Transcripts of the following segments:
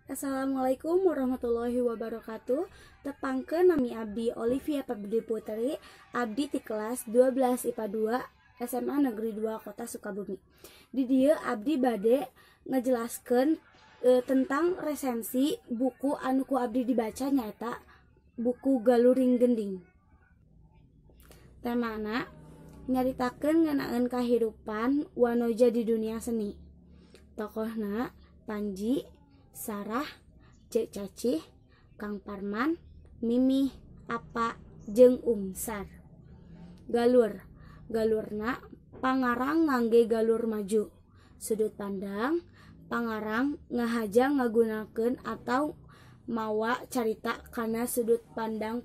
Assalamualaikum warahmatullahi wabarakatuh. Tepangkeun, nami abdi Olivia Pabdi Putri, abdi ti kelas 12 IPA 2 SMA Negeri 2 Kota Sukabumi. Di dieu abdi bade ngejelaskeun tentang resensi buku anu ku abdi dibaca, nyaeta buku Galuring Gending. Temana nyaritakeun ngeunaan kahirupan wanoja di dunia seni. Tokohna Panji, Sarah, Ceu Cacih, Kang Parman, Mimih, Apa, jeung Umsar. Galur. Galurna pangarang ngangge galur maju. Sudut pandang pangarang ngahaja ngagunakeun atau mawa carita kana sudut pandang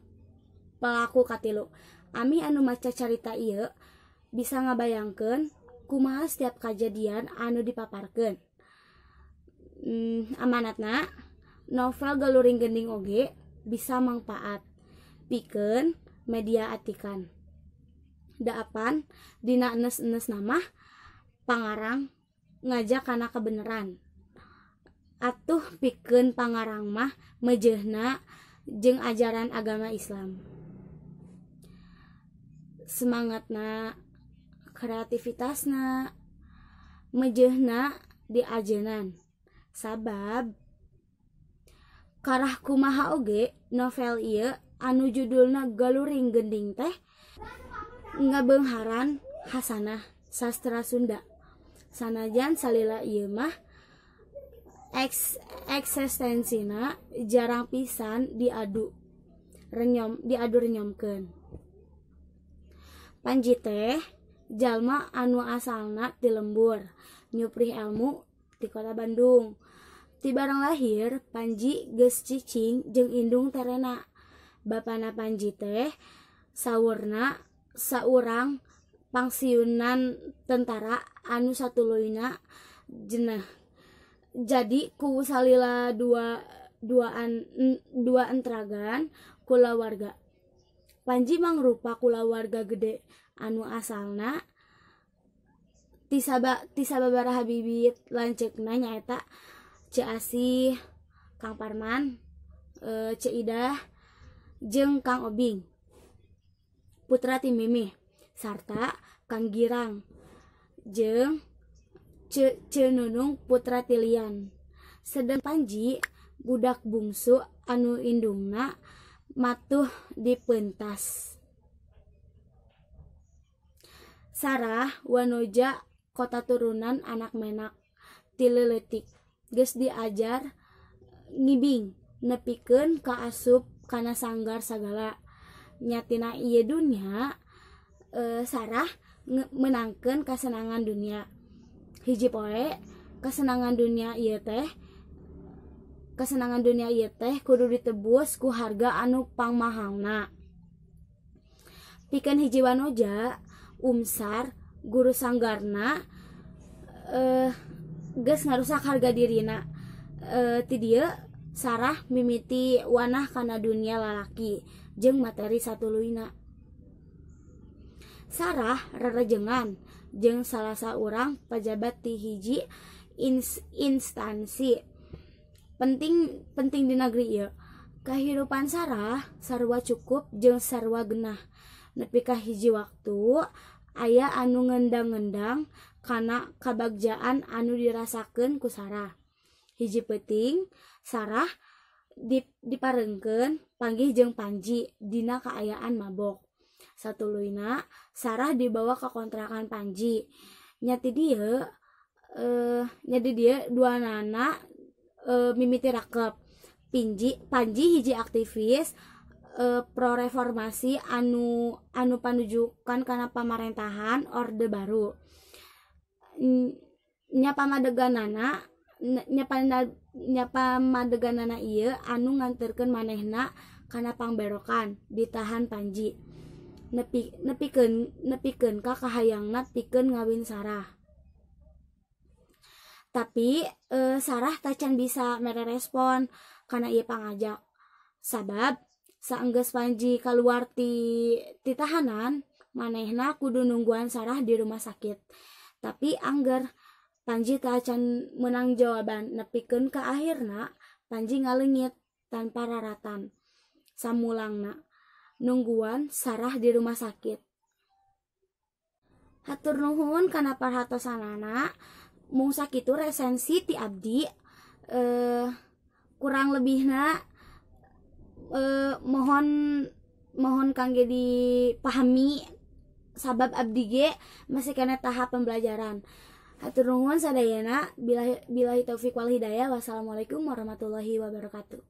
pelaku katilu. Amih anu maca carita ieu bisa ngabayangkeun kumaha setiap kajadian anu dipaparkeun. Amanatna novel Galuring Gending oge bisa mangpaat pikeun media atikan. Da apan dina enes-enesna mah pangarang ngajak kana kebeneran. Atuh pikeun pangarang mah meujeuhna jeung ajaran agama Islam. Semangatna, kreativitasna, meujeuhna diajenan. Sabab karah kumaha oge novel ieu anu judulna Galuring Gending teh ngabeungharan hasanah sastra Sunda. Sanajan salila ieu mah eksistensina jarang pisan diadu renyomkeun. Panji teh jalma anu asalna ti lembur, nyuprih elmu ti kota Bandung. Ti barang lahir Panji geus cicing jeung indung terena. Bapana Panji teh saurna saurang pangsiunan tentara anu satuluyna jenah. Jadi ku salila dua entragan kulawarga. Panji mangrupa kulawarga gede anu asalna ti sababaraha bibit lanceukna nyaeta Ceu Asih, Kang Parman, Ceu Idah, jeung Kang Obing, putra ti Mimih, sarta Kang Girang jeung Ceu Nunung putra ti Lian. Sedeng Panji budak bungsu anu indungna matuh dipentas. Sarah wanoja kota turunan anak menak ti leutik geus diajar ngibing nepikeun ka asup kana sanggar sagala. Nyatina ieu dunya, Sarah meunangkeun kasenangan dunia. Hiji poe kesenangan dunia ieu teh kudu ditebus ku harga anu pangmahalna. Pikeun hiji wanoja, Umsar guru sanggarna geus ngarusak harga dirina. Ti dieu Sarah mimiti wanah kana dunia lalaki jeung materi satuluyna. Sarah rerejengan jeung salah saurang pajabat ti hiji instansi penting di negeri ieu. Kahirupan Sarah sarua cukup jeung sarua genah. Nepi ka hiji waktu aya anu ngendang-ngendang kana kabagjaan anu dirasakeun ku Sarah. Hiji peuting Sarah diparengkeun panggih jeung Panji dina kaayaan mabok. Satuluyna Sarah dibawa ka kontrakan Panji. Nya ti dieu duanana mimiti rakep. Panji hiji aktivis pro reformasi anu panujukan kana pamarentahan Orde Baru. Nya pamadeganana ieu anu nganterkeun manehna kana pangberokan ditahan Panji. Nepikeun ka kahayangna pikeun ngawin Sarah. Tapi Sarah tacan bisa mere respon kana ieu pangajak. Sabab saenggeus Panji kaluar ti tahanan, manehna kudu nungguan Sarah di rumah sakit. Tapi angger Panji tacan menang jawaban nepikeun ka akhirna Panji ngaleungit tanpa raratan. Samulangna nungguan Sarah di rumah sakit. Hatur nuhun kana perhatosanana. Mung sakitu resensi ti abdi, kurang lebihna mohon mohon kangge dipahami sabab abdi ge masih keneh tahap pembelajaran. Hatur nuhun sadayana, billahi taufik wal hidayah, wassalamualaikum warahmatullahi wabarakatuh.